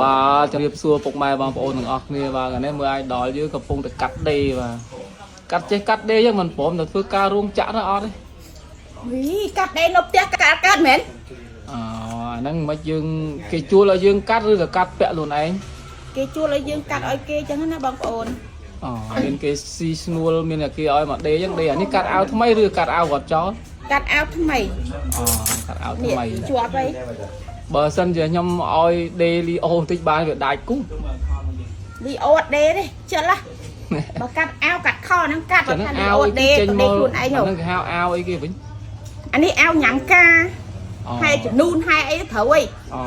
បាទជំរាបសួរពុកម៉ែបងប្អូនទាំងអស់គ្នាបាទថ្ងៃនេះមើល idol យើងកំពុងតែកាត់ដេរបាទកាត់ចេះកាត់ដេរយើងមិនព្រមទៅធ្វើការរោងចក្រណាអត់ទេ វីកាត់ដេរនៅផ្ទះកាត់កាត់មែន អូអាហ្នឹងមិនយើងគេជួលឲ្យយើងកាត់ឬក៏កាត់ពាក់ខ្លួនឯង គេជួលឲ្យយើងកាត់ឲ្យគេចឹងណាបងប្អូន អូមានគេស៊ីស្នួលមានតែគេឲ្យមកដេរចឹងដេរអានេះកាត់អាវថ្មីឬកាត់អាវគាត់ចោល កាត់អាវថ្មី អូកាត់អាវ នេះ ថ្មី ជាប់អី បើសិនជាខ្ញុំឲ្យដេរលីអូបន្តិចបានវាដាច់គូ លីអូអត់ដេរទេជិលហ៎បើកាត់អាវកាត់ខោហ្នឹងកាត់បើ ចឹង ថាលី អាវ អូដេរ អីគេចេញ ទៅដេ មក រខ្លួនឯងហ៎ ហ្នឹងគេហៅអាវអីគេវិញ អានេះអាវញ៉ាំការ អូ ហែជំនូនហែអីត្រូវអី អូ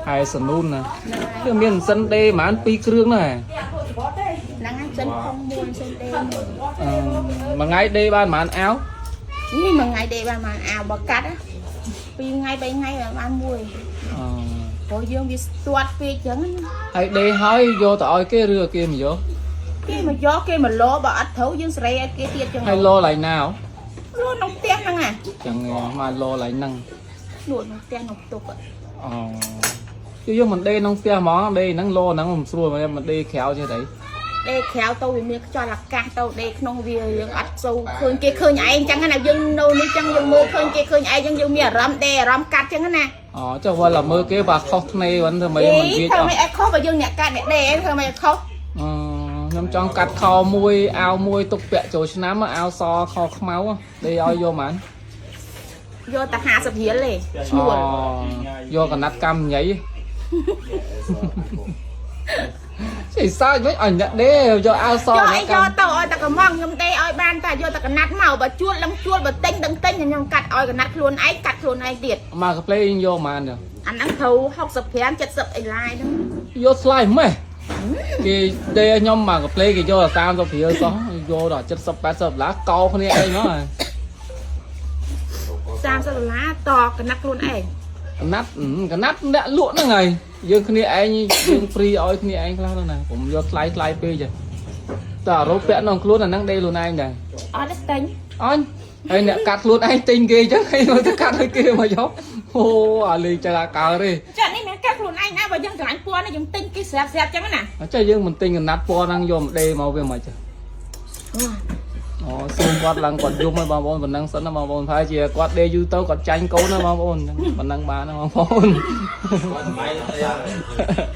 ហែសនូនណាគឺមានម៉ាស៊ីនដេប្រហែល2គ្រឿងណា ហ្នឹងហើយសិនខំមួយសិនដេរមួយ អឺមួយថ្ងៃដេបានប្រហែលអាវ នេះមួយថ្ងៃដេរបានមួយអាវបើកាត់ពីរថ្ងៃបីថ្ងៃបានមួយ អូ ព្រោះយើងវាស្ទាត់ពេកចឹងណា ហើយដេហើយយកទៅឲ្យគេឬឲ្យគេមកយក គេមកយកគេមកលោបើអត់ត្រូវយើងសេរីឲ្យគេទៀតចឹង ហើយលោឡៃណាវ លក់ក្នុងផ្ទះហ្នឹងហ่ะ ចឹងមកលោឡៃហ្នឹង លក់ក្នុងផ្ទះក្នុងផ្ទុក អូគឺយើងមិនដេក្នុងផ្ទះហ្មងដេហ្នឹងលោហ្នឹងមិនស្រួលមិនដេក្រៅចេះទេ ដេក្រៅទៅវាមានខ្យល់អាកាសទៅដេក្នុងវាយើងអត់សូវឃើញគេឃើញឯងចឹងណាយើងនៅនេះចឹងយើងមើលឃើញគេឃើញឯងចឹងយើងមានអារម្មណ៍ដេអារម្មណ៍កាត់ចឹងណា អូចុះវល់តែមើលគេបើខុសធ្នេហ្នឹងធ្វើម៉េចមិនវាច ធ្វើ អស់ ម៉េចឲ្យខុសបើយើងអ្នកកាត់អ្នកដេធ្វើម៉េចឲ្យខុស អឺខ្ញុំចង់កាត់ខោមួយអាវមួយទុកពាក់ចូលឆ្នាំអាវសខោខ្មៅដេឲ្យយកហ្មង យកតែ50រៀលទេឈ្នួល យកកណាត់កម្មញ៉ៃ ស្អីសើចវិញអញអ្នកដេយកអាវស យកអីយកទៅឲ្យតែកំងខ្ញុំដេឲ្យបានតែយកតែកណាត់មកបើជួលដឹងជួលបើទិញដឹងទិញខ្ញុំកាត់ឲ្យកណាត់ខ្លួនឯងកាត់ខ្លួនឯងទៀត មកកាផ្លេយកហ្មងទៅ អាហ្នឹងត្រូវ65 70អីឡាយហ្នឹង យកស្លាយម៉េះគេដេខ្ញុំមកកាផ្លេគេយកតែ30រៀលសោះយកដល់70 80ដុល្លារកោគ្នាឯងមក 30ដុល្លារតកណាត់ខ្លួនឯង កណាត់កណាត់អ្នកលក់ហ្នឹងហើយយើងគ្នាឯងយើងព្រីឲ្យគ្នាឯងខ្លះទៅណាผมយកថ្លៃថ្លៃពេកតើរោពាក់ក្នុងខ្លួនអាហ្នឹងដេខ្លួនឯងដែរ អត់ទេទិញ អញហើយអ្នកកាត់ខ្លួនឯងទិញគេអញ្ចឹងហើយមកទៅកាត់ឲ្យគេមកយកអូអាលេងចឹងអាកើទេ ចានេះមិនកាត់ខ្លួនឯងណាបើយើងស្រឡាញ់ពណ៌នេះយើងទិញគេស្រាប់ស្រាប់ចឹងណា អញ្ចឹងយើងមិនទិញកណាត់ពណ៌ហ្នឹងយកមកដេមកវាមិនចឹងអូស៊ូមគាត់ឡើងគាត់យំហើយបងប្អូនប៉ុណ្ណឹងសិនណាបងប្អូនប្រហែលជាគាត់ដេយូរទៅគាត់ចាញ់កូនណាបងប្អូនប៉ុណ្ណឹងបានណាបងប្អូន គាត់មិន